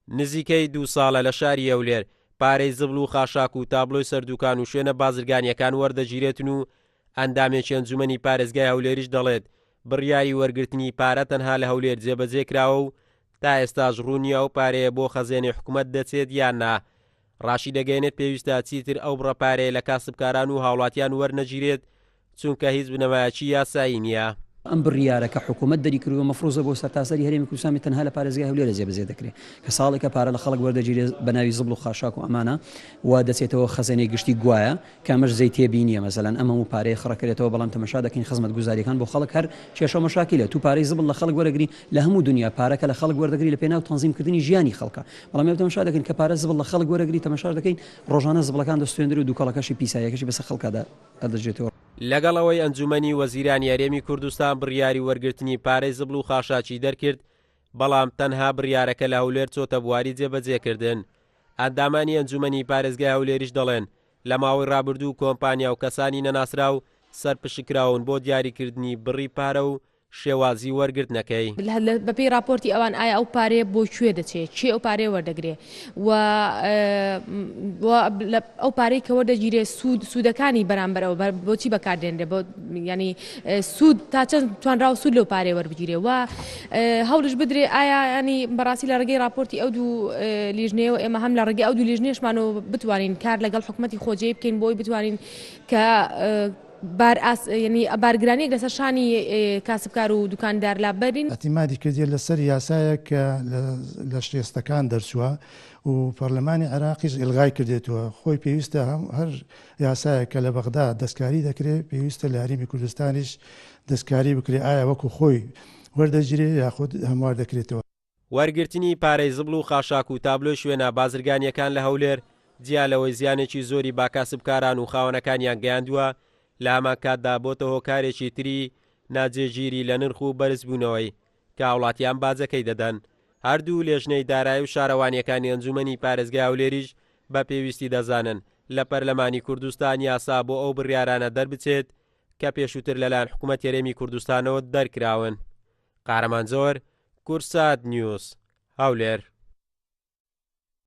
نزیکەی دوو ساڵە لە شاری هەولێر پارەی زبڵ و خاشاک و تابلۆی سەر دوکان و شوێنە بازرگانییەکان وەردەگیرێتن و ئەندامێکی ئەنجومەنی پارێزگای هەولێریش دەڵێت بڕیاری وەرگرتنی پارە تەنها لە هەولێر جێبەجێ کراوە و تا ئێستاش ڕوون نییە ئەو پارەیە بۆ خەزێنەی حکومەت دەچێت یان نا. ڕاشیدەگەیەنێت پێویستە چیتر ئەو بڕە پارەیە لە کاسبکاران و هاوڵاتیان وەرنەگیرێت چونکە هیچ بنەمایەکی یاسایی نییە. ئەم بڕیارە کە حکوومەت دەریکردووە مەفروزە بۆ سەرتاسەری هەرێمی کوردستان بێت تەنها لە پارێزگای هەولێرە جێبەجێ دەکرێت کە ساڵێکە پارە لە خەڵک وەردەگیرێت بە ناوی زبڵ و خاشاک و ئەمانە و دەچێتەوە خەزێنەی گشتی گوایە کە ئەمەش جێی تێبینیە مەسەلەن ئەم هەموو پارەیە خڕەکرێتەوە بەڵام تەمەشا دەکەین خزمەتگوزاریەکان بۆ خەڵک هەر کێشەو مەشاکیلە تو پارەی زبڵ لە خەڵک وەرەگری لە هەموو دونیا پارە کە لە خەڵک وەردەگری لە پێناو تەنزیم کردنی ژیانی خەڵکە بەڵام ئێمە تەمەشا دەکەین کە پارە زبڵ لە خەڵک وەرەگری تەمەشاش دەکەین ڕۆژانە زبڵەکان دەستوێندرێ و دوکەڵەکەشی پیساییەکەشی بەسەر خەڵکا دەرژێتەوە. لەگەڵ ئەوەی ئەنجومەنی وەزیرانی هەرێمی کوردستان بڕیاری وەرگرتنی پارەی زبڵ و خاشاکی دەرکرد، بەڵام تەنها بڕیارەکە لە هەولێر چۆتە بواری جێبەجێکردن. ئەندامانی ئەنجومەنی پارێزگای هەولێریش دەڵێن، لە ماوەی رابردوو کۆمپانیا و کەسانی نەناسراو سەرپشککراون بۆ دیاریکردنی بڕی پارە و شێوازی وەرگرتنەکەی. بەپێی راپۆرتی ئەوان ئایا ئەو پارەیە بۆ کوێ دەچێت، کێ ئەو پارەیە وەردەگرێ و ئەو پارەی کە وەردەگیرێ سوود سوودەکانی بەرامبەر ئەوە بۆچی بەکاردێنرێ بۆ ینی سوود تا چەند توانراوە سوود لەو پارەیە وەربگیرێ و هەوڵش بدرێ ئایا ینی بەڕاستی لە ڕێگەی راپۆرتی ئەو دوو لیژنەیەوە ئێمە هەم لە ڕێگەی ئەو دوو لیژنەیەشمانەوە بتوانین کار لەگەڵ حکومەتی خۆجێی بکەین بۆی بتوانین کە بار ئاس یعنی بارگرانیەک لەسەر شانی کاسبکار و دوکاندار لابەرین. ئیعتیمادی کردیە لەسەر یاسایەک کە لە شێستەکان دەرچووە و پەرلەمانی عێراقیش ئیلغای کردێتەوە، خۆی پێویستە هەر یاسایەک کە لە بەغدا دەستکاری دەکرێت پێویستە لە هەرێمی کوردستانیش دەستکاری بکرێت ئایا وەکو خۆی وەردەگیرێت یاخود هەموار دەکرێتەوە. وەرگرتنی پارەی زبڵ و خاشاک و تابلۆی شوێنە بازرگانییەکان لە هەولێر، جیا لەوەی زیانێکی زۆری بە کاسبکاران و خاوەنەکانیان گەیاندووە، لە هەمانکاتدا بۆتە هۆکارێکی تری ناجێگیری لە نرخ و بەرزبوونەوەی، کە هاوڵاتیان باجەکەی دەدەن. هەردوو لێژنەی دارایی و شارەوانییەکانی ئەنجوومەنی پارێزگای هەولێریش بە پێویستی دەزانن لە پەرلەمانی کوردستان یاسا بۆ ئەو بڕیارانە دەربچێت کە پێشووتر لەلایەن حکوومەتی هەرێمی کوردستانەوە دەرکراون. قارەمان جەوەر، کوردسات نیوز، هەولێر.